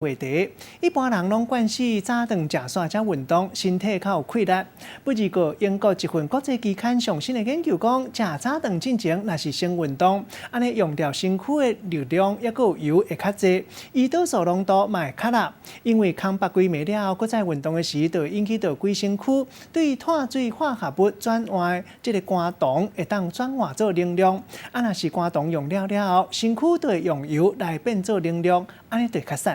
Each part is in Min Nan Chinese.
話題，一般人攏慣勢早頓食煞才運動，身體較有氣力。不過，英國一份國際期刊上新的研究講，食早頓進前若是先運動，按呢用掉身軀的熱量，抑閣有油會較濟，胰島素濃度嘛會較落。因為空腹規暝了後，閣再運動的時，就會引起著規身軀對碳水化合物轉換這个肝糖會當轉換做能量。啊，若是肝糖用了了後，身軀就會用油來變做能量，按呢就會較瘦。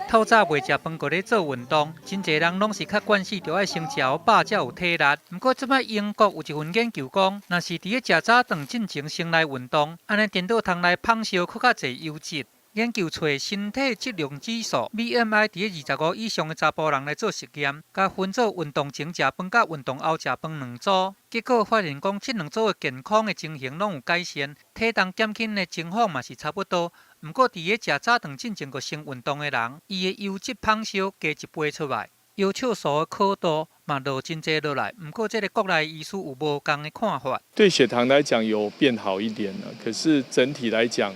透早袂食飯，閣咧做運動，真濟人攏是較慣勢，著愛先食予飽才有體力。毋過這擺英國有一份研究講，若是佇咧食早頓進前先來運動，按呢顛倒通來麭燒閣較濟油脂。研究揣身體質量指數 BMI 佇咧25以上的查埔人來做實驗，共分做運動前食飯佮運動後食飯兩組，結果發現講，這兩組的健康的情形攏有改善，體重減輕的情況嘛是差不多。毋過佇咧食早頓進前閣先運動的人，伊的油脂麭燒加一倍出來，腰笑素的刻度嘛落真濟落來。毋過這个國內醫師有無仝的看法。對血糖來講有變好一點了，可是整體來講，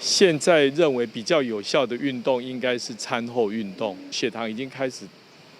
現在認為比較有效的運動應該是餐後運動，血糖已經開始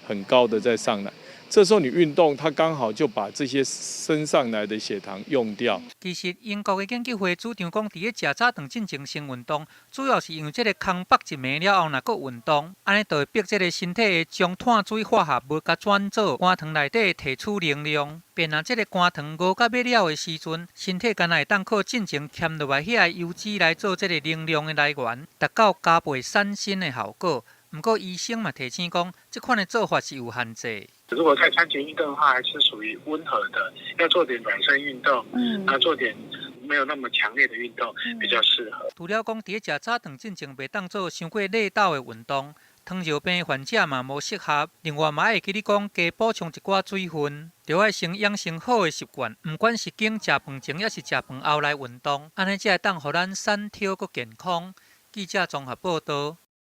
很高的在上來，這時候你運動，它剛好就把這些升上來的血糖用掉。其實英國的研究會主張講，佇咧食早頓進前先運動，主要是因為這个空腹一暝了後，若閣運動，按呢就會逼這个身體將碳水化合物共轉做肝糖內底提取能量。變啊，這个肝糖熬甲欲了的時陣，身體敢若會當靠進前儉落來遐个油脂來做這个能量的來源，達到加倍瘦身的效果。毋過醫生嘛提醒講，這款的做法是有限制。如果在餐前運動的話，還是屬於溫和的，要做點暖身運動，啊，做點沒有那麼強烈的運動比較適合。除了講佇咧食早頓進前袂當做傷過力道的運動，糖尿病患者嘛無適合。另外嘛會記得講，加補充一寡水分，著愛先養成好的習慣，毋管是經食飯前抑是食飯後來運動，按呢才會當予咱身體閣健康。記者綜合報導。